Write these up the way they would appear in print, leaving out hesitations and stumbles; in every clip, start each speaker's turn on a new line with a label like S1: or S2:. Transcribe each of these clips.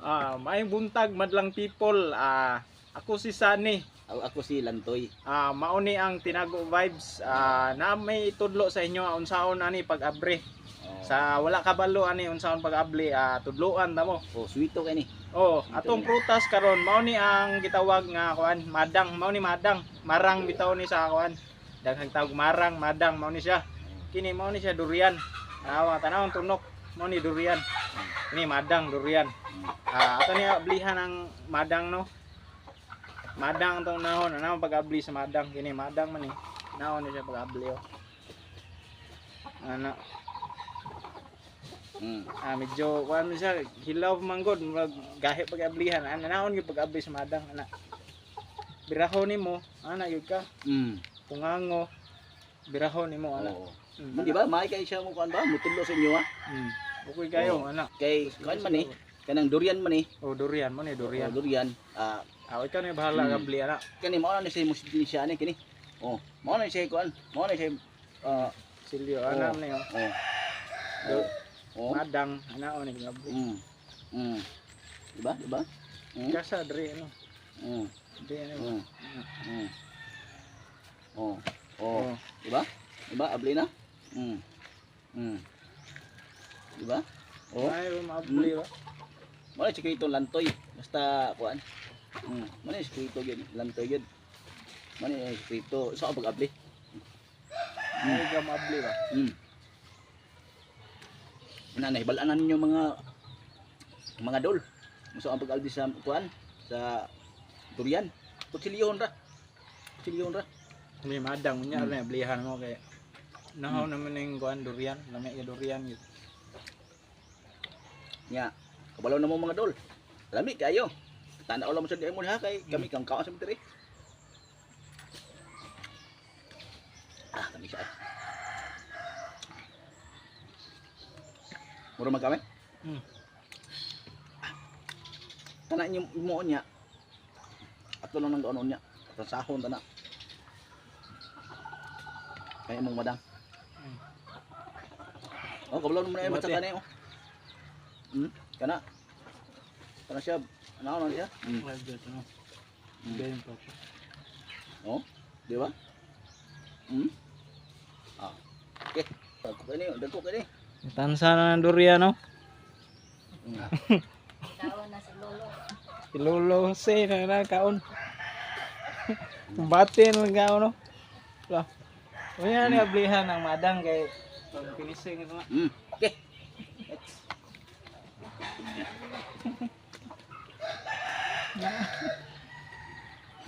S1: Maayong buntag, madlang people. Ako si Sunny.
S2: Ako si Lantoy.
S1: Mao ni ang Tinago Vibes. Na may itudlo sa inyo unsaon ani pag-abre.
S2: Oh.
S1: Sa wala kabalo ani unsaon pag-abli, tudloan ta mo.
S2: Oh, sweeto kay ni.
S1: Oh, atong prutas karon mao ni ang gitawag nga kuan, madang, mao ni madang, marang bitaw ni sa kuan. Daghang tawag marang, madang mao ni siya. Kini mao ni siya durian. Awa tanawon tunok, mao ni durian. Kini madang durian. Ato ni ablihan ang madang, no. Madang tong nahon, ano pag-abli sa madang kini madang man ni. Nahon ni siya pag-abli, oh. Ana, medyo kuan man siya, hilaw man gud, murag gahi pag-ablihan. Ana naon gyud pag-abli sa madang ana. Biraho nimo, ana gyud ka, pungango. Biraho nimo ana.
S2: Oo.
S1: Mm,
S2: Di ba? Maay kay siya mo kuan ba? Mutudlo sa inyo ha.
S1: Okay kayo ana.
S2: Kay kuan man eh, kanang durian man eh.
S1: Oh, durian mo ni durian.
S2: Oh, durian. Ah,
S1: Ikaw na bahala abli ana.
S2: Kani mao na ni siya mo siya ani kini. Oh, mao na siya kuan. Mao na siya
S1: Silyo ana
S2: Oo.
S1: ni oh.
S2: Oh. Oh. Oh.
S1: Madang ana oh ni abli.
S2: Di ba? Di ba?
S1: Kasa diri ano. Diri ano.
S2: Oh. Oh.
S1: Oh.
S2: Di ba? Di ba? Abli na? Di ba? Oh.
S1: Ay, maabli ba?
S2: Mao na siya itong lantoy. Basta kuan. Mao na siya ito gyud, lantoy gyud. Mao na siya ito sa pag-abli.
S1: Ay, ka maabli ba?
S2: Na nahibal-anan ninyo mga dol. Muso ang pag-abli sa kuan sa durian. Kutsilyon ra. Kutsilyon ra.
S1: May madang unya mm. Ablihan mo kay nahaw naman ning kuan durian, lami ya durian yun.
S2: Nya, kabalo na mo mga dol. Lami kayo. Tanaw lang mo sa diay mo ha kay kami kang kaon sa diri. Ah, kami siya. Mura man kami? Tanan niyo mo niya. Ato lang nang ano niya. Atang sahon tana. Kaya mong madang. Oh, kabalo mo na
S1: Mate.
S2: matsa kani oh. Kana. Kana siya. Ano na siya?
S1: Ay, no. Ganyan pa.
S2: Oh, di ba? Ah. Okay. Dagko kini, dagko kini.
S1: Tansa na ng durian, no?
S3: Kaon na si Lolo.
S1: Si Lolo Jose na na kaon. Kumbate na lang kaon, no? Lah. Unya ni ablihan ang madang kay pag finishing ito nga.
S2: Okay. Next.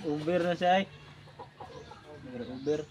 S1: Uber na siya ay. Uber, Uber.